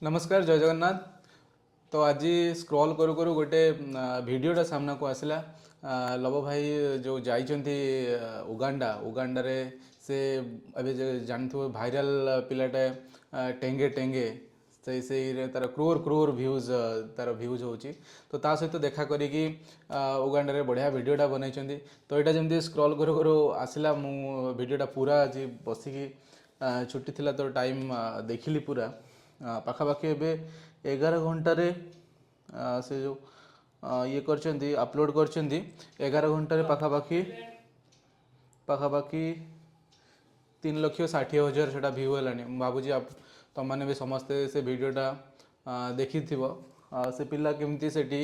ନମସ୍କାର, ଜୟ ଜଗନ୍ନାଥ। ତ ଆଜି ସ୍କ୍ରଲ୍ କରୁ କରୁ ଗୋଟେ ଭିଡ଼ିଓଟା ସାମ୍ନାକୁ ଆସିଲା। ଲବ ଭାଇ ଯେଉଁ ଯାଇଛନ୍ତି ଉଗାଣ୍ଡା, ଉଗାଣ୍ଡାରେ ସେ ଏବେ ଯେ ଜାଣିଥିବ ଭାଇରାଲ ପିଲାଟା ଟେଙ୍ଗେ ଟେଙ୍ଗେ, ସେଇରେ ତାର କ୍ରୋର୍ କ୍ରୋର୍ ଭ୍ୟୁଜ୍, ତାର ଭ୍ୟୁଜ୍ ହେଉଛି। ତ ତା ସହିତ ଦେଖା କରିକି ଉଗାଣ୍ଡାରେ ବଢ଼ିଆ ଭିଡ଼ିଓଟା ବନେଇଛନ୍ତି। ତ ଏଇଟା ଯେମିତି ସ୍କ୍ରଲ୍ କରୁ କରୁ ଆସିଲା, ମୁଁ ଭିଡ଼ିଓଟା ପୁରା ଆଜି ବସିକି, ଛୁଟି ଥିଲା ତ ଟାଇମ୍, ଦେଖିଲି ପୁରା। ପାଖାପାଖି ଏବେ 11 ଘଣ୍ଟାରେ ସେ ଯେଉଁ ଇଏ କରିଛନ୍ତି, ଅପଲୋଡ଼ କରିଛନ୍ତି, 11 ଘଣ୍ଟାରେ ପାଖାପାଖି 3,60,000 ସେଇଟା ଭ୍ୟୁ ହେଲାଣି। ମୁଁ ଭାବୁଛି ତମମାନେ ବି ସମସ୍ତେ ସେ ଭିଡ଼ିଓଟା ଦେଖିଥିବ। ସେ ପିଲା କେମିତି ସେଠି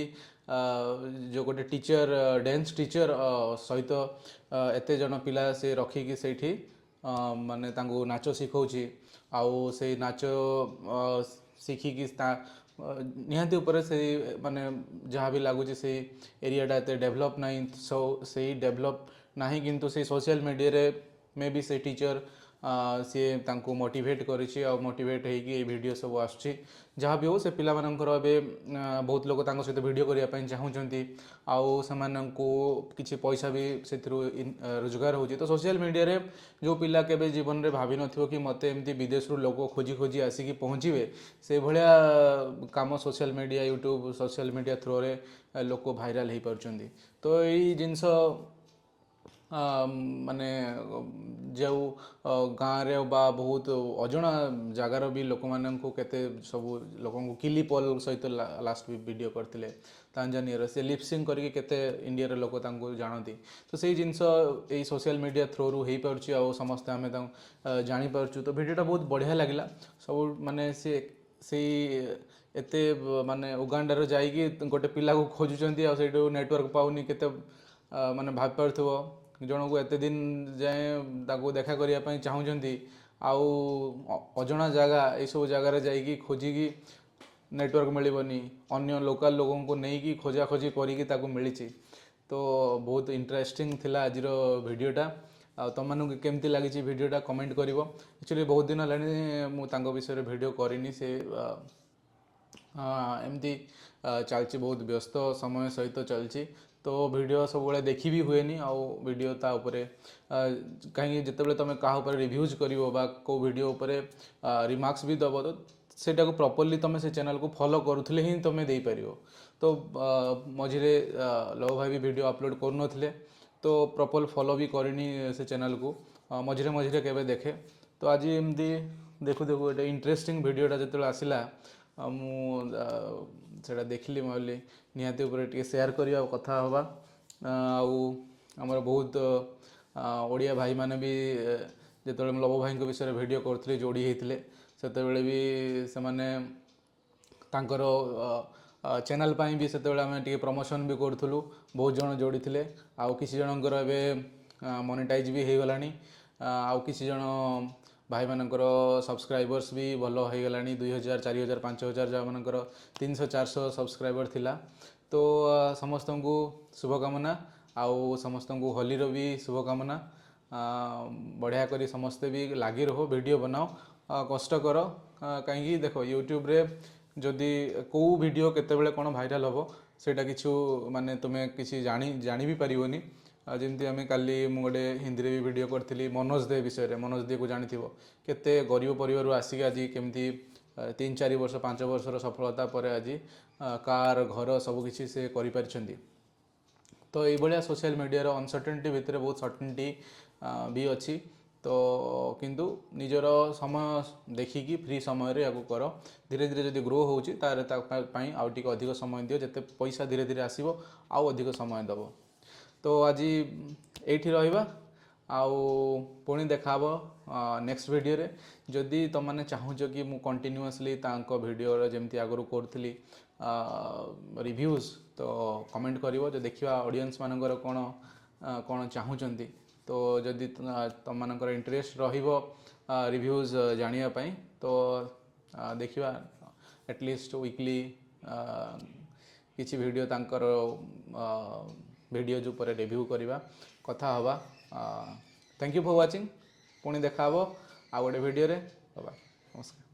ଯେଉଁ ଗୋଟେ ଟିଚର, ଡ୍ୟାନ୍ସ ଟିଚର ସହିତ ଏତେ ଜଣ ପିଲା ସେ ରଖିକି ସେଇଠି ମାନେ ତାଙ୍କୁ ନାଚ ଶିଖଉଛି। ଆଉ ସେଇ ନାଚ ଶିଖିକି ତା ନିହାତି ଉପରେ ସେଇ ମାନେ ଯାହା ବି ଲାଗୁଛି, ସେଇ ଏରିଆଟା ଏତେ ଡେଭଲପ୍ ନାହିଁ। ସୋ ସେଇ ଡେଭଲପ୍ ନାହିଁ, କିନ୍ତୁ ସେଇ ସୋସିଆଲ ମିଡ଼ିଆରେ ମେ ବି ସେ ଟିଚର ସିଏ ତାଙ୍କୁ ମୋଟିଭେଟ୍ କରିଛି ଆଉ ମୋଟିଭେଟ୍ ହେଇକି ଏଇ ଭିଡ଼ିଓ ସବୁ ଆସୁଛି। ଯାହା ବି ହଉ, ସେ ପିଲାମାନଙ୍କର ଏବେ ବହୁତ ଲୋକ ତାଙ୍କ ସହିତ ଭିଡ଼ିଓ କରିବା ପାଇଁ ଚାହୁଁଛନ୍ତି ଆଉ ସେମାନଙ୍କୁ କିଛି ପଇସା ବି ସେଥିରୁ ରୋଜଗାର ହେଉଛି। ତ ସୋସିଆଲ ମିଡ଼ିଆରେ ଯେଉଁ ପିଲା କେବେ ଜୀବନରେ ଭାବିନଥିବ କି ମୋତେ ଏମିତି ବିଦେଶରୁ ଲୋକ ଖୋଜି ଖୋଜି ଆସିକି ପହଞ୍ଚିବେ, ସେଇଭଳିଆ କାମ social media, YouTube, social media ଥ୍ରୋରେ ଲୋକ ଭାଇରାଲ ହେଇପାରୁଛନ୍ତି। ତ ଏଇ ଜିନିଷ ମାନେ ଯେଉଁ ଗାଁରେ ବା ବହୁତ ଅଜଣା ଜାଗାର ବି ଲୋକମାନଙ୍କୁ, କେତେ ସବୁ ଲୋକଙ୍କୁ, କିଲି ପଲ୍ ସହିତ ଲାଷ୍ଟ ବି ଭିଡ଼ିଓ କରିଥିଲେ ତାଞ୍ଜାନିଆର, ସେ ଲିପସିଙ୍ଗ କରିକି କେତେ ଇଣ୍ଡିଆର ଲୋକ ତାଙ୍କୁ ଜାଣନ୍ତି। ତ ସେଇ ଜିନିଷ ଏଇ ସୋସିଆଲ ମିଡ଼ିଆ ଥ୍ରୋରୁ ହେଇପାରୁଛି ଆଉ ସମସ୍ତେ ଆମେ ତାଙ୍କୁ ଜାଣିପାରୁଛୁ। ତ ଭିଡ଼ିଓଟା ବହୁତ ବଢ଼ିଆ ଲାଗିଲା ସବୁ। ମାନେ ସେ ସେଇ ଏତେ ମାନେ ଉଗାଣ୍ଡାରେ ଯାଇକି ଗୋଟେ ପିଲାକୁ ଖୋଜୁଛନ୍ତି ଆଉ ସେଇଠୁ ନେଟୱାର୍କ ପାଉନି କେତେ, ମାନେ ଭାବିପାରୁଥିବ, ଜଣକୁ ଏତେ ଦିନ ଯାଏଁ ତାକୁ ଦେଖା କରିବା ପାଇଁ ଚାହୁଁଛନ୍ତି ଆଉ ଅଜଣା ଜାଗା, ଏଇସବୁ ଜାଗାରେ ଯାଇକି ଖୋଜିକି ନେଟୱାର୍କ ମିଳିବନି, ଅନ୍ୟ ଲୋକାଲ ଲୋକଙ୍କୁ ନେଇକି ଖୋଜାଖୋଜି କରିକି ତାକୁ ମିଳିଛି। ତ ବହୁତ ଇଣ୍ଟରେଷ୍ଟିଂ ଥିଲା ଆଜିର ଭିଡ଼ିଓଟା। ଆଉ ତୁମମାନଙ୍କୁ କେମିତି ଲାଗିଛି ଭିଡ଼ିଓଟା, କମେଣ୍ଟ କରିବ। ଆକ୍ଚୁଆଲି ବହୁତ ଦିନ ହେଲାଣି ମୁଁ ତାଙ୍କ ବିଷୟରେ ଭିଡ଼ିଓ କରିନି। ସେ ଏମିତି ଚାଲିଛି, ବହୁତ ବ୍ୟସ୍ତ ସମୟ ସହିତ ଚାଲିଛି, ତ ଭିଡ଼ିଓ ସବୁବେଳେ ଦେଖି ବି ହୁଏନି। ଆଉ ଭିଡ଼ିଓ ତା ଉପରେ କାହିଁକି ଯେତେବେଳେ ତୁମେ କାହା ଉପରେ ରିଭ୍ୟୁଜ୍ କରିବ ବା କେଉଁ ଭିଡ଼ିଓ ଉପରେ ରିମାର୍କସ୍ ବି ଦେବ, ତ ସେଇଟାକୁ ପ୍ରପରଲି ତୁମେ ସେ ଚ୍ୟାନେଲକୁ ଫଲୋ କରୁଥିଲେ ହିଁ ତୁମେ ଦେଇପାରିବ। ତ ମଝିରେ ଲବ ଭାଇ ବି ଭିଡ଼ିଓ ଅପଲୋଡ଼ କରୁନଥିଲେ, ତ ପ୍ରପର ଫଲୋ ବି କରିନି ସେ ଚ୍ୟାନେଲକୁ। ମଝିରେ ମଝିରେ କେବେ ଦେଖେ। ତ ଆଜି ଏମିତି ଦେଖୁ ଦେଖୁ ଗୋଟେ ଇଣ୍ଟରେଷ୍ଟିଂ ଭିଡ଼ିଓଟା ଯେତେବେଳେ ଆସିଲା, ଆଉ ମୁଁ ସେଇଟା ଦେଖିଲି, ମୁଁ ଭାବିଲି ନିହାତି ଉପରେ ଟିକେ ସେୟାର କରିବା ଆଉ କଥା ହେବା। ଆଉ ଆମର ବହୁତ ଓଡ଼ିଆ ଭାଇମାନେ ବି ଯେତେବେଳେ ମୁଁ ଲବ ଭାଇଙ୍କ ବିଷୟରେ ଭିଡ଼ିଓ କରୁଥିଲି, ଯୋଡ଼ି ହେଇଥିଲେ, ସେତେବେଳେ ବି ସେମାନେ ତାଙ୍କର ଚ୍ୟାନେଲ୍ ପାଇଁ ବି ସେତେବେଳେ ଆମେ ଟିକେ ପ୍ରମୋସନ୍ ବି କରୁଥିଲୁ। ବହୁତ ଜଣ ଯୋଡ଼ିଥିଲେ ଆଉ କିଛି ଜଣଙ୍କର ଏବେ ମନିଟାଇଜ୍ ବି ହେଇଗଲାଣି। ଆଉ କିଛି ଜଣ ଭାଇମାନଙ୍କର ସବସ୍କ୍ରାଇବର୍ସ ବି ଭଲ ହେଇଗଲାଣି, 2000, 4000, 5000, ଯେଉଁମାନଙ୍କର 300, 400 ସବସ୍କ୍ରାଇବର ଥିଲା। ତ ସମସ୍ତଙ୍କୁ ଶୁଭକାମନା ଆଉ ସମସ୍ତଙ୍କୁ ହୋଲିର ବି ଶୁଭକାମନା। ବଢ଼ିଆ କରି ସମସ୍ତେ ବି ଲାଗି ରହ, ଭିଡ଼ିଓ ବନାଅ, କଷ୍ଟ କର। କାହିଁକି ଦେଖ, ୟୁଟ୍ୟୁବରେ ଯଦି କେଉଁ ଭିଡ଼ିଓ କେତେବେଳେ କ'ଣ ଭାଇରାଲ୍ ହେବ, ସେଇଟା କିଛି ମାନେ ତୁମେ କିଛି ଜାଣି ବି ପାରିବନି। ଆଉ ଯେମିତି ଆମେ କାଲି ମୁଁ ଗୋଟେ ହିନ୍ଦୀରେ ବି ଭିଡ଼ିଓ କରିଥିଲି ମନୋଜ ଦେ ବିଷୟରେ। ମନୋଜ ଦେକୁ ଜାଣିଥିବ, କେତେ ଗରିବ ପରିବାରରୁ ଆସିକି ଆଜି କେମିତି 3-4 ବର୍ଷ, 5 ବର୍ଷର ସଫଳତା ପରେ ଆଜି କାର୍, ଘର ସବୁକିଛି ସେ କରିପାରିଛନ୍ତି। ତ ଏଇଭଳିଆ ସୋସିଆଲ ମିଡ଼ିଆର ଅନସର୍ଟେନିଟି ଭିତରେ ବହୁତ ସର୍ଟେନିଟି ବି ଅଛି। ତ କିନ୍ତୁ ନିଜର ସମୟ ଦେଖିକି ଫ୍ରି ସମୟରେ ୟାକୁ କର। ଧୀରେ ଧୀରେ ଯଦି ଗ୍ରୋ ହେଉଛି, ତାହେଲେ ତା ପାଇଁ ଆଉ ଟିକେ ଅଧିକ ସମୟ ଦିଅ। ଯେତେ ପଇସା ଧୀରେ ଧୀରେ ଆସିବ, ଆଉ ଅଧିକ ସମୟ ଦେବ। ତ ଆଜି ଏଇଠି ରହିବା ଆଉ ପୁଣି ଦେଖା ହେବ ନେକ୍ସଟ ଭିଡ଼ିଓରେ। ଯଦି ତୁମମାନେ ଚାହୁଁଛ କି ମୁଁ କଣ୍ଟିନ୍ୟୁଅସଲି ତାଙ୍କ ଭିଡ଼ିଓର ଯେମିତି ଆଗରୁ କରୁଥିଲି ରିଭ୍ୟୁଜ୍, ତ କମେଣ୍ଟ କରିବ ଯେ ଦେଖିବା ଅଡ଼ିଏନ୍ସ ମାନଙ୍କର କ'ଣ ଚାହୁଁଛନ୍ତି। ତ ଯଦି ତୁମମାନଙ୍କର ଇଣ୍ଟରେଷ୍ଟ ରହିବ ରିଭ୍ୟୁଜ୍ ଜାଣିବା ପାଇଁ, ତ ଦେଖିବା ଆଟଲିଷ୍ଟ ୱିକଲି କିଛି ଭିଡ଼ିଓ, ତାଙ୍କର ଭିଡ଼ିଓଜ୍ ଉପରେ ରିଭ୍ୟୁ କରିବା, କଥା ହେବା। Thank you for watching. ପୁଣି ଦେଖା ହେବ ଆଉ ଗୋଟେ ଭିଡ଼ିଓରେ। ବାଏ, ନମସ୍କାର।